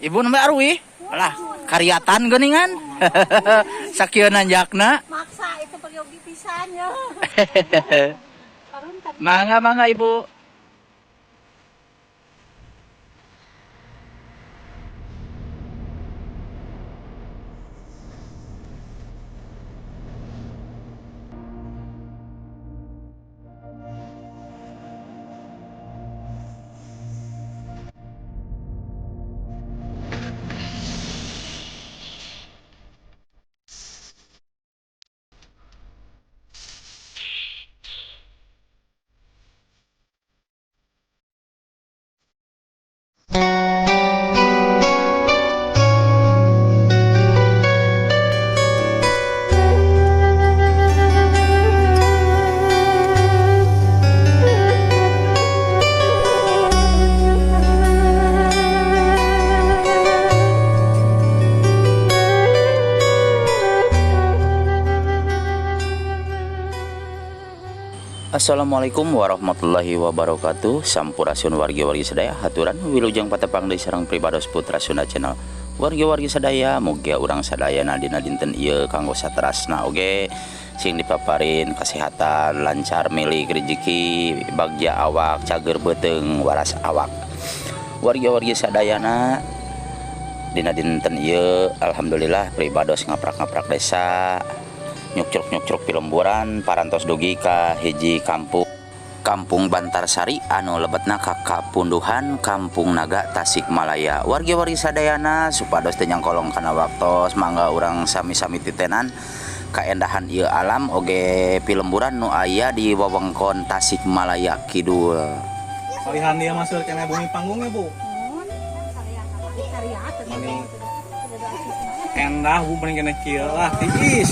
Ibu nembe arwi? Alah, kariatan geuningan. Sakieu nanjakna. Maksa itu peryogi pisan ya. Mangga mangga Ibu. Assalamualaikum warahmatullahi wabarakatuh. Sampurasun wargi-wargi sadaya, haturan wilujeng patepang deui sareng pribados Putra Sunda Channel. Wargi-wargi sadaya, mugia urang sadayana dina dinten ieu kanggo saterasna oge sing dipaparin kesehatan, lancar milik rezeki, bagja awak, cager beuteung, waras awak. Wargi-wargi sadayana dina dinten ieu alhamdulillah pribados ngaprak-ngaprak desa, nyukcruk-nyukcruk pilemburan parantos dugi ka hiji kampung, Kampung Bantarsari anu lebetna ka Kapunduhan Kampung Naga Tasikmalaya. Wargi-wargi sadayana supados teu nyangkolong kana waktos, mangga urang sami-sami titenan kaendahan ieu alam oge pilemburan nu aya di wewengkon Tasikmalaya Kidul. Palihan dia masuk kena bumi panggungnya, Bu. Mani endah Bu mending kena kieu lah tiis.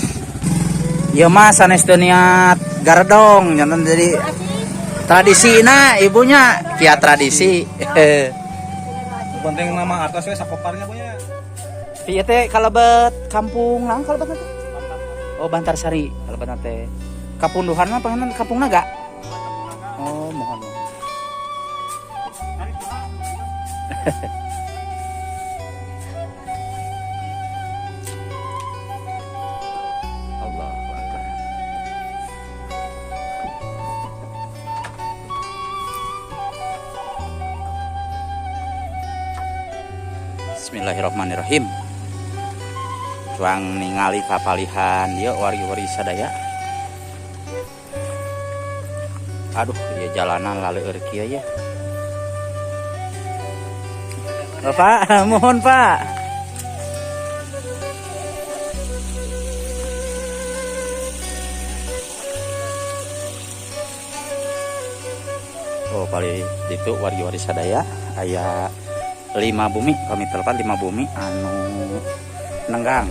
Ieu mah sanes teu niat garedong nyanten jadi tradisi na ibunya kia tradisi. Penting nama atas we sakoparnya Bu nya. Ieu teh kalebet kampung naon kalebet teh? Oh, Bantarsari kalebet teh. Kapunduhan mah panganan Kampung Naga. Oh, mohon mohon. Allahu Akbar. Bismillahirrahmanirrahim. Cuang ningali kapalihan ieu wargi-wargi sadaya. Aduh, ieu jalanan laleueur kieu ya. Bapak, mohon Pak. Oh, paling itu wargi-wargi sadaya aya 5 bumi, kami telepon 5 bumi anu nenggang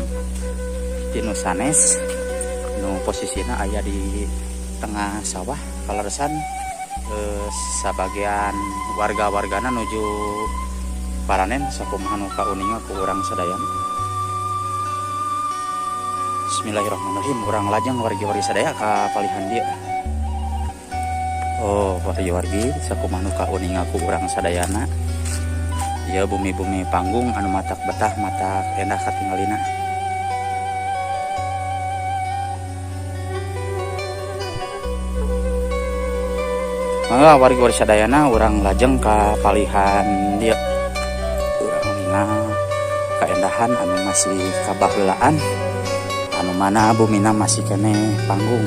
tinu sanes nu posisina aya di tengah sawah kaleresan, sabagian warga-wargana nuju paranen sakumaha nu kauninga ku urang sadayana. Bismillahirrahmanirrahim, urang lajeng wargi-wargi sadaya ka palihan dieu. Oh, wargi-wargi sakumaha nu kauninga ku urang sadayana. Ya bumi-bumi panggung anu matak betah matak endah katingalina. Mangga wargi-wargi sadayana urang lajeng ka palihan dieu. Urang ningal kaendahan anu masih kabaheulaan anu mana bumina masih keneh panggung.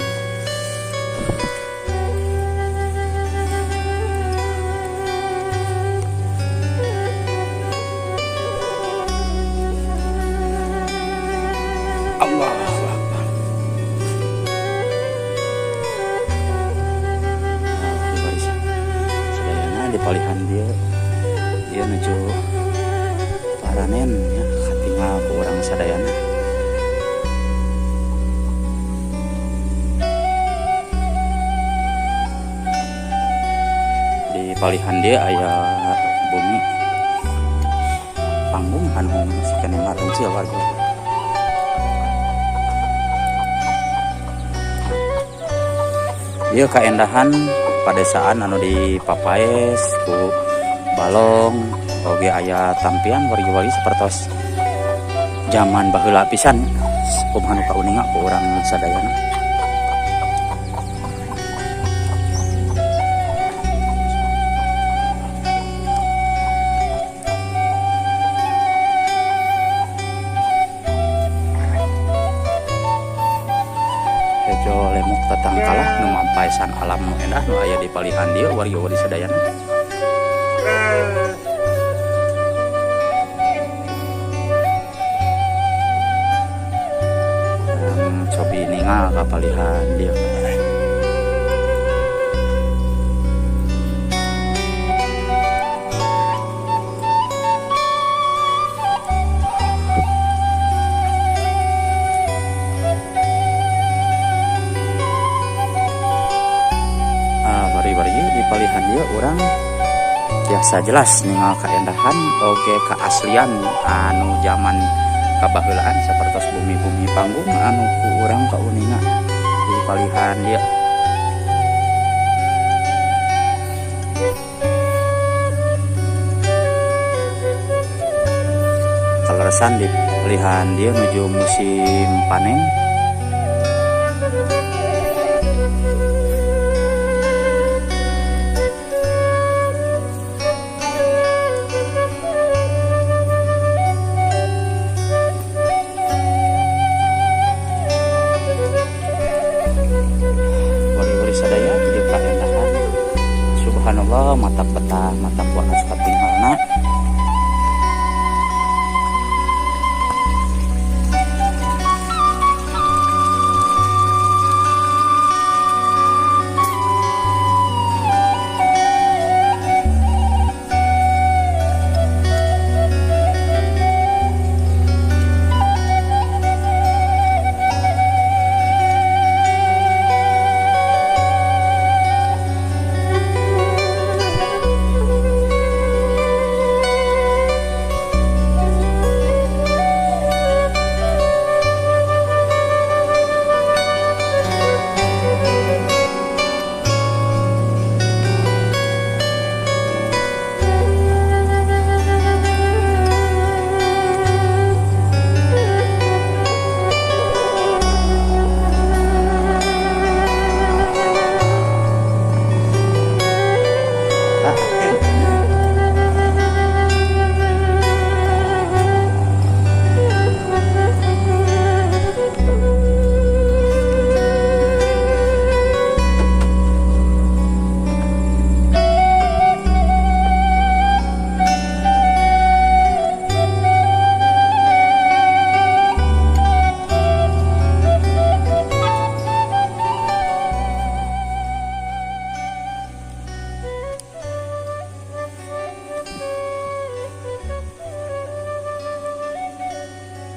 Allahu Akbar. Sadayana di palihan dia, dia nuju paranen ya, katingal ku urang sadayana. Di palihan dia aya bumi panggung anu masih keneh marencil warga. Ieu kaendahan padesaan anu dipapaes ku Balong oge aya tampian wargi-wargi sapertos zaman baheula pisan kumaha nu kauninga ku urang sadayana. Hejo lemuk tatangkalah nu mampaesan alam nu endah nu aya di palihan dieu wargi-wargi sadayana. Cobi ningal ka palihan dieu. Bari-bari di palihan dieu urang biasa jelas ningal kaendahan oge keaslian anu zaman kabaheulaan sapertos bumi-bumi panggung anu ku urang kauninga di palihan dieu. Kaleresan di palihan dieu nuju musim panen. Sadaya ieu kaendahan. Subhanallah, mata betah, mata puas katinggalna.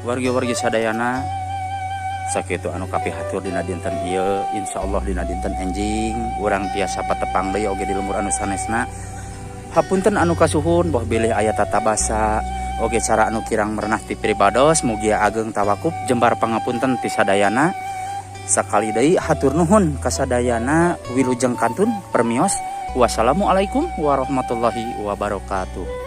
Wargi-wargi sadayana sakitu anu kapihatur dina dinten ieu, insyaallah dina dinten enjing urang tiasa patepang deui oge di lembur anu sanesna. Hapunten anu kasuhun boh bilih aya tata basa oge cara anu kirang merenah ti pribados, mugia ageng tawakup jembar pangapunten ti sadayana. Sakali deui hatur nuhun kasadayana, wilujeng kantun permios. Wassalamualaikum warahmatullahi wabarakatuh.